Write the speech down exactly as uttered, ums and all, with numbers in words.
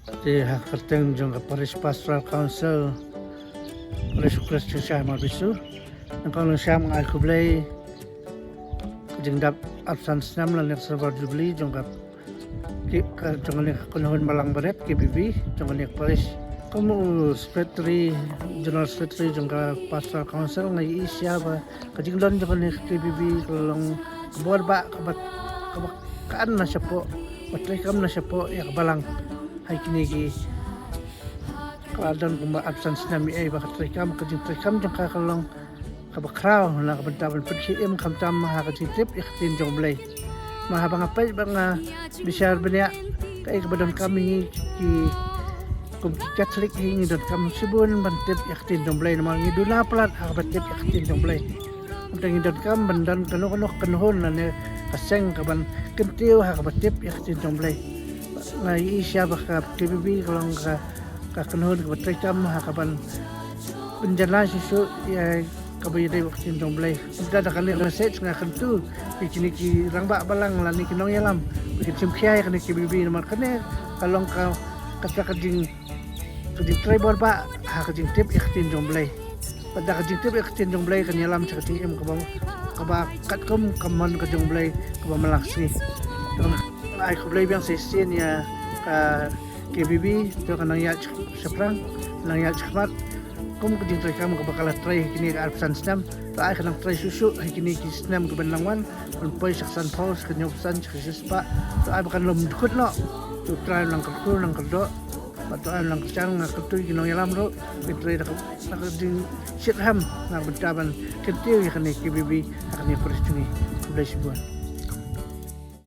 Te ha ka kyrteng jong ka Parish Pastoral Council, Parish Khrist Church Mawbisu, nangkong lyngsham nga ai khublei ka jingdap arphew san snem lane ka Silver Jubilee jong ka ki ka jong kane ka kynhun balang barit K B B jong kane ka parish. Kum u secretary, general secretary jong ka Pastoral Council, nga ïohi shisha ba ka jingdon jong kane ka K B B ka long ka bor ba kaba kaba kan na shapoh, ba treikam na shapoh ïa ka balang ha kine ki, ka la don kumba arphew san snem ïa ba ka treikam, ka jingtreikam jong ka ka long kaba khraw na ka bynta ban pynkhie im khamtam ha ka jingtip ïa ka ktien jong U Blei. Ma haba nga peit ba nga bishar bniah kaei kaba donkam ïa ngi ki kum ki Catholic hi, ngi donkam shibun ban tip ïa ka ktien jong U Blei, namar ngi duna palat ha kaba tip ïa ka ktien jong U Blei. Hynrei ngi donkam ban don kano kano ka kynhun lane ka seng kaban kyntiew ha kaba tip ïa ka ktien jong U Blei. Nga ïohi shisha ba ka K B B ka long ka ka kynhun kaba treikam ha kaban pynjanai shuh shuh ïa kaba ïadei bad ka ktien jong U Blei. Kumta da kane ka message nga kyntu ïa kine ki rangbah balang lane ki nongïalam ba kin shim khia ïa kane K B B, namar kane ka long ka kata ka jing ka jingtrei bor ba ha ka jingtip ïa ka ktien jong U Blei. Bad da ka jingtip ïa ka ktien jong U Blei kan ïalam sha ka jingim kaba kaba katkum ka mon ka jong U Blei kaba man la ka sngi. Te nga ai khublei biang sa shisien ïa ka K B B, to ka nang ïaid shaphrang, nang ïaid shakhmat kum ka jingtreikam kaba ka la trei ha kine ka arphew san snem. To ai ka nang trei shuh shuh ha kine ki snem kiban nang wan, ban poi sha ka sanphew, sha ka hynñiewphew san, sha ka shispah. To ai ba kan ym dkut noh. To Trai nang kyrkhu nang kyrdoh. Bad to ai nang kyrchan, nga kyrkhu ïa ki nongïalam ruh ban trei da ka da ka jingshitrhem na ka bynta ban kyntiew ïa kane K B B ha kane ka parish jong ngi. Khublei shibun.